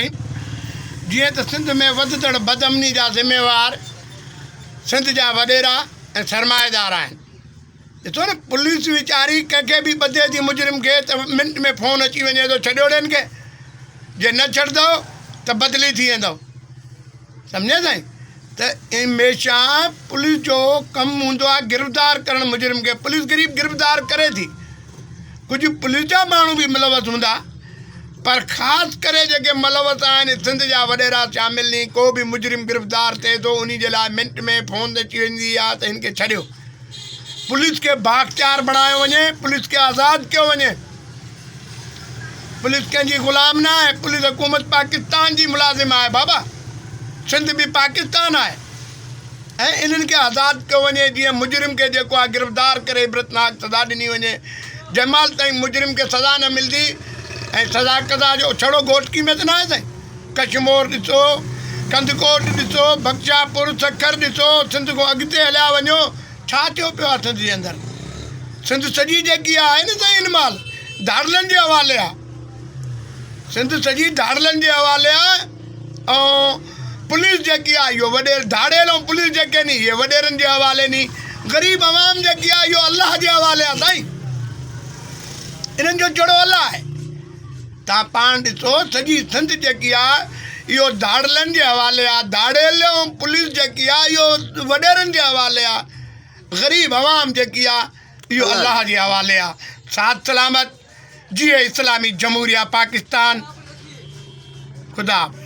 سائين جيئن ته سنڌ ۾ وڌندڙ بدامني جا ذميوار سنڌ جا وڏيرا ۽ سرمائيدار آهن. ڏسو نه پوليس ويچاري ڪنهن کي به ٻڌي ٿي مجرم کي ته منٽ ۾ فون اچي وڃي ٿو ڇڏيو ڙي هن کي جي نه ڇڏندو ته بدلي ٿي ويندو سمجهيا سائين ته هميشه پوليس جو ڪم هوندو آهي گرفتار ڪرڻ مجرم کي پوليس غريب گرفتار ڪري ٿي ڪجهه پوليس جا ماڻهو به ملوث هوندا پر خاص ڪري جيڪي ملوث آهن سنڌ جا وڏيرا شامل ني ڪو به مجرم گرفتار ٿئي ٿو انهي جي لاء منٽ ۾ فون اچي ويندي آهي ته هن کي ڇڏيو پوليس کي بااختيار بڻايو وڃي پوليس کي آزاد ڪيو وڃي پوليس ڪنهن جي غلام نه آهي پوليس حڪومت پاڪستان جي ملازم آهي بابا سنڌ به پاڪستان آهي ۽ انهن کي آزاد ڪيو وڃي جيئن مجرم کي جيڪو آهي گرفتار ڪري عبرتناڪ سزا ڏني وڃي جنهن مهل تائين مجرم کي سزا نه ملندي ۽ سزا قضا جو ڇڙو گهوٽڪي ۾ ته نه آهي سائين ڪشمور ڏسو ڪنڌڪوٽ ڏسو بخشاپور سکر ڏسو سنڌ کان اڳتي هليا وڃو ڇا ٿيو پيو آهي سنڌ جي اندر سنڌ سڄي جيڪي آهي نه سائين هن مهل ڌاڙيلن جي حوالي آهي سنڌ سڄي ڌاڙيلن جي حوالي آهي ۽ پوليس جيڪي آهي اهو وڏير ڌاڙيل ۽ پوليس جيڪي ني اهي وڏيرن جي حوالي ني غريب عوام جيڪي آهي اهو الله جي حوالي آهي سائين انهن جو جڙو الله آهي تان پاڻ ڏسو سڄي سنڌ جيڪي آهي اهو ڌاڙيلن جي حوالي آهي ڌاڙيل ۽ پوليس جيڪي آهي اهو وڏيرن جي حوالي آهي غريب عوام جيڪي آهي اهو الله جي حوالي آهي ساٿ سلامت جيئي اسلامي جمهوريه پاڪستان خدا حافظ.